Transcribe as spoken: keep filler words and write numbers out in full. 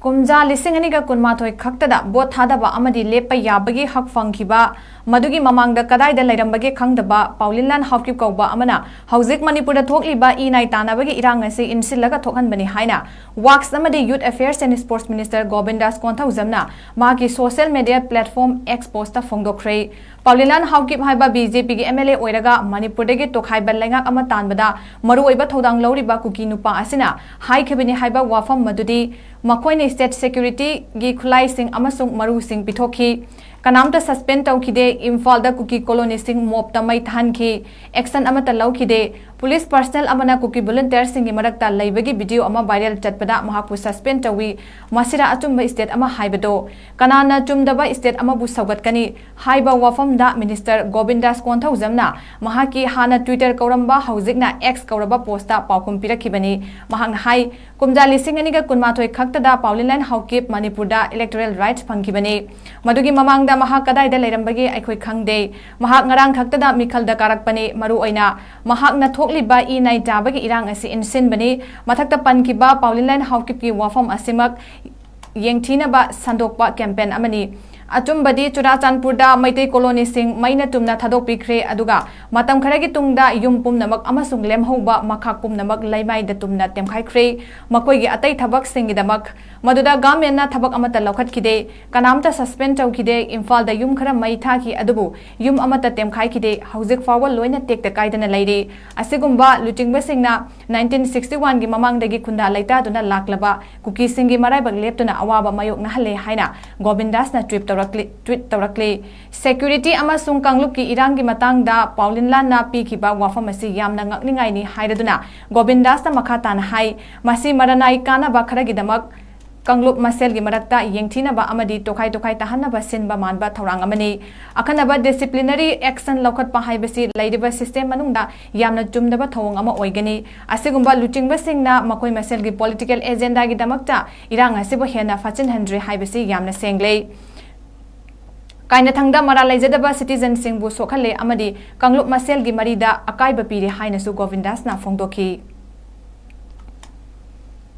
ꯀꯨꯝꯖꯥ ꯂꯤꯁꯤꯡ ꯑꯅꯤꯒ ꯀꯨꯟꯃꯥꯊꯣꯏ ꯈꯛꯇꯗ ꯚꯣꯠ ꯊꯥꯗꯕ ꯑꯃꯗꯤ ꯂꯦꯞꯄ ꯌꯥꯕꯒꯤ ꯍꯛ ꯐꯪꯈꯤꯕ, ꯃꯗꯨꯒꯤ ꯃꯃꯥꯡꯗ ꯀꯗꯥꯏꯗ ꯂꯩꯔꯝꯕꯒꯦ ꯈꯪꯗꯕ ꯄꯥꯎꯂꯤꯟꯂꯥꯟ ꯍꯥꯎꯀꯤꯞ ꯀꯧꯕ ꯑꯃꯅ ꯍꯧꯖꯤꯛ ꯃꯅꯤꯄꯨꯔꯗ ꯊꯣꯛꯂꯤꯕ ꯏ ꯅꯥꯏ ꯇꯥꯅꯕꯒꯤ ꯏꯔꯥꯡ ꯑꯁꯤ ꯏꯟꯁꯤꯜꯂꯒ ꯊꯣꯛꯍꯟꯕꯅꯤ ꯍꯥꯏꯅ Works ꯑꯃꯗꯤ Youth Affairs and Sports Minister ꯒꯣꯕꯤꯟꯗꯥꯁ ꯀꯣꯟꯊꯧꯖꯝꯅ ꯃꯍꯥꯛꯀꯤ social media platform X post ꯐꯣꯡꯗꯣꯛꯈ꯭ꯔꯦ꯫ ꯄꯥꯎꯂꯤꯟꯂꯥꯟ ꯍꯥꯎꯀꯤꯞ ꯍꯥꯏꯕ ꯕꯤ ꯖꯦ ꯄꯤꯒꯤ ꯑꯦꯝ ꯑꯦꯜ ꯑꯦ ꯑꯣꯏꯔꯒ ꯃꯅꯤꯄꯨꯔꯗꯒꯤ ꯇꯣꯈꯥꯏꯕ ꯂꯩꯉꯥꯛ ꯑꯃ ꯇꯥꯟꯕꯗ ꯃꯔꯨꯑꯣꯏꯕ ꯊꯧꯗꯥꯡ ꯂꯧꯔꯤꯕ ꯀꯨꯀꯤ ꯅꯨꯄꯥ ꯑꯁꯤꯅ ꯍꯥꯏꯈꯤꯕꯅꯤ ꯍꯥꯏꯕ ꯋꯥꯐꯝ ꯃꯗꯨꯗꯤ ꯃꯈꯣꯏꯅ state security ꯒꯤ ꯈꯨꯠꯂꯥꯏꯁꯤꯡ ꯑꯃꯁꯨꯡ ꯃꯔꯨꯁꯤꯡ ꯄꯤꯊꯣꯛꯈꯤ꯫ ꯀꯅꯥꯝꯇ suspend ꯇꯧꯈꯤꯗꯦ꯫ ꯏꯝꯐꯥꯜꯗ ꯀꯨꯀꯤ ꯀꯣꯂꯣꯅꯤꯁꯤꯡ ꯃꯣꯞꯇ ꯃꯩ ꯊꯥꯍꯟꯈꯤ꯫ Action ꯑꯃꯠꯇ ꯂꯧꯈꯤꯗꯦ꯫ Police personnel ꯑꯃꯅ ꯀꯨꯀꯤ volunteer ꯁꯤꯡꯒꯤ ꯃꯔꯛꯇ ꯂꯩꯕꯒꯤ video ꯑꯃ viral ꯆꯠꯄꯗ ꯃꯍꯥꯛꯄꯨ suspend ꯇꯧꯏ꯫ ꯃꯁꯤꯔ ꯑꯆꯨꯝꯕ state ꯑꯃ ꯍꯥꯏꯕꯗꯣ? ꯀꯅꯥꯅ ꯆꯨꯝꯗꯕ state ꯑꯃꯕꯨ ꯁꯧꯒꯠꯀꯅꯤ? ꯍꯥꯏꯕ ꯋꯥꯐꯝꯗ Minister ꯒꯣꯕꯤꯟꯗꯥꯁ ꯀꯣꯟꯊꯧꯖꯝꯅ ꯃꯍꯥꯛꯀꯤ ꯍꯥꯟꯅ Twitter ꯀꯧꯔꯝꯕ, ꯍꯧꯖꯤꯛꯅ X ꯀꯧꯔꯕ ꯄꯣꯁꯇ ꯄꯥꯎꯈꯨꯝ ꯄꯤꯔꯛꯈꯤꯕꯅꯤ꯫ ꯃꯍꯥꯛꯅ ꯍꯥꯏ, ꯀꯨꯝꯖꯥ ꯂꯤꯁꯤꯡ ꯑꯅꯤꯒ ꯀꯨꯟꯃꯥꯊꯣꯏ ꯈꯛꯇꯗ ꯄꯥꯎꯂꯤꯟꯂꯥꯟ ꯍꯥꯎꯀꯤꯞ ꯃꯅꯤꯄꯨꯔꯗ electoral rights ꯐꯪꯈꯤꯕꯅꯤ꯫ ꯃꯗꯨꯒꯤ ꯃꯃꯥꯡꯗ ꯃꯍꯥꯛ ꯀꯗꯥꯏꯗ ꯂꯩꯔꯝꯕꯒꯦ ꯑꯩꯈꯣꯏ ꯈꯪꯗꯦ꯫ ꯃꯍꯥꯛ ꯉꯔꯥꯡ ꯈꯛꯇꯗ ꯃꯤꯈꯜꯗ ꯀꯥꯔꯛꯄꯅꯤ꯫ ꯃꯔꯨꯑꯣꯏꯅ ꯃꯍꯥꯛꯅ ꯊꯣꯛꯂꯤꯕ ꯏ ꯅꯥꯏ ꯇꯥꯕꯒꯤ ꯏꯔꯥꯡ ꯑꯁꯤ ꯏꯟꯁꯤꯟꯕꯅꯤ꯫ ꯃꯊꯛꯇ ꯄꯟꯈꯤꯕ ꯄꯥꯎꯂꯤꯟꯂꯥꯟ ꯍꯥꯎꯀꯤꯞꯀꯤ ꯋꯥꯐꯝ ꯑꯁꯤꯃꯛ ꯌꯦꯡꯊꯤꯅꯕ ꯁꯟꯗꯣꯛꯄ campaign ꯑꯃꯅꯤ꯫ ꯑꯆꯨꯝꯕꯗꯤ ꯆꯨꯔꯥꯆꯥꯟꯄꯨꯔꯗ ꯃꯩꯇꯩ ꯀꯣꯂꯣꯅꯤꯁꯤꯡ ꯃꯩꯅ ꯇꯨꯝꯅ ꯊꯥꯗꯣꯛꯄꯤꯈ꯭ꯔꯦ, ꯑꯗꯨꯒ ꯃꯇꯝ ꯈꯔꯒꯤ ꯇꯨꯡꯗ ꯌꯨꯝ ꯄꯨꯝꯅꯃꯛ ꯑꯃꯁꯨꯡ ꯂꯦꯝꯍꯧꯕ ꯃꯈꯥ ꯄꯨꯝꯅꯃꯛ ꯂꯩꯃꯥꯏꯗ ꯇꯨꯝꯅ ꯇꯦꯝꯈꯥꯏꯈ꯭ꯔꯦ꯫ ꯃꯈꯣꯏꯒꯤ ꯑꯇꯩ ꯊꯕꯛꯁꯤꯡꯒꯤꯗꯃꯛ ꯃꯗꯨꯗ government ꯅ ꯊꯕꯛ ꯑꯃꯠꯇ ꯂꯧꯈꯠꯈꯤꯗꯦ꯫ ꯀꯅꯥꯝꯇ suspend ꯇꯧꯈꯤꯗꯦ꯫ ꯏꯝꯐꯥꯜꯗ ꯌꯨꯝ ꯈꯔ ꯃꯩ ꯊꯥꯈꯤ, ꯑꯗꯨꯕꯨ ꯌꯨꯝ ꯑꯃꯠꯇ ꯇꯦꯝꯈꯥꯏꯈꯤꯗꯦ꯫ ꯍꯧꯖꯤꯛ ꯐꯥꯎꯕ ꯂꯣꯏꯅ ꯇꯦꯛꯇ ꯀꯥꯏꯗꯅ ꯂꯩꯔꯤ꯫ ꯑꯁꯤꯒꯨꯝꯕ ꯂꯨꯆꯤꯡꯕꯁꯤꯡꯅ nineteen sixty one ꯒꯤ ꯃꯃꯥꯡꯗꯒꯤ ꯈꯨꯟꯗꯥ ꯂꯩꯇꯥꯗꯨꯅ ꯂꯥꯛꯂꯕ ꯀꯨꯀꯤꯁꯤꯡꯒꯤ ꯃꯔꯥꯏꯕꯛ ꯂꯦꯞꯇꯨꯅ ꯑꯋꯥꯕ ꯃꯥꯌꯣꯛꯅꯍꯜꯂꯦ ꯍꯥꯏꯅ ꯒꯣꯕꯤꯟꯗꯥꯁꯅ tweet ꯇꯧꯔꯛꯂꯤ, tweet ꯇꯧꯔꯛꯂꯤ꯫ Security ꯑꯃꯁꯨꯡ ꯀꯥꯡꯂꯨꯞꯀꯤ ꯏꯔꯥꯡꯒꯤ ꯃꯇꯥꯡꯗ ꯄꯥꯎꯂꯤꯟꯂꯥꯟꯅ ꯄꯤꯈꯤꯕ ꯋꯥꯐꯝ ꯑꯁꯤ ꯌꯥꯝꯅ ꯉꯛꯅꯤꯡꯉꯥꯏꯅꯤ ꯍꯥꯏꯔꯗꯨꯅ ꯒꯣꯕꯤꯟꯗꯥꯁꯅ ꯃꯈꯥ ꯇꯥꯅ ꯍꯥꯏ, ꯃꯁꯤ ꯃꯔꯅꯥꯏ ꯀꯥꯟꯅꯕ ꯈꯔꯒꯤꯗꯃꯛ ꯀꯥꯡꯂꯨꯞ ꯃꯁꯦꯜꯒꯤ ꯃꯔꯛꯇ ꯌꯦꯡꯊꯤꯅꯕ ꯑꯃꯗꯤ ꯇꯣꯈꯥꯏ ꯇꯣꯈꯥꯏ ꯇꯥꯍꯟꯅꯕ ꯁꯤꯟꯕ ꯃꯥꯟꯕ ꯊꯧꯔꯥꯡ ꯑꯃꯅꯤ꯫ ꯑꯈꯟꯅꯕ disciplinary action ꯂꯧꯈꯠꯄ ꯍꯥꯏꯕꯁꯤ ꯂꯩꯔꯤꯕ system ꯃꯅꯨꯡꯗ ꯌꯥꯝꯅ ꯆꯨꯝꯗꯕ ꯊꯧꯑꯣꯡ ꯑꯃ ꯑꯣꯏꯒꯅꯤ꯫ ꯑꯁꯤꯒꯨꯝꯕ ꯂꯨꯆꯤꯡꯕꯁꯤꯡꯅ ꯃꯈꯣꯏ ꯃꯁꯦꯜꯒꯤ political agenda ꯒꯤꯗꯃꯛꯇ ꯏꯔꯥꯡ ꯑꯁꯤꯕꯨ ꯍꯦꯟꯅ ꯐꯥꯆꯤꯟꯍꯟꯗ꯭ꯔꯦ ꯍꯥꯏꯕꯁꯤ ꯌꯥꯝꯅ ꯁꯦꯡꯂꯦ꯫ ꯀꯥꯏꯅꯊꯪꯗ ꯃꯔꯥꯜ ꯂꯩꯖꯗꯕ citizen ꯁꯤꯡꯕꯨ ꯁꯣꯛꯍꯜꯂꯦ ꯑꯃꯗꯤ ꯀꯥꯡꯂꯨꯞ ꯃꯁꯦꯜꯒꯤ ꯃꯔꯤꯗ ꯑꯀꯥꯏꯕ ꯄꯤꯔꯦ ꯍꯥꯏꯅꯁꯨ ꯒꯣꯕꯤꯟꯗꯥꯁꯅ ꯐꯣꯡꯗꯣꯛꯈꯤ꯫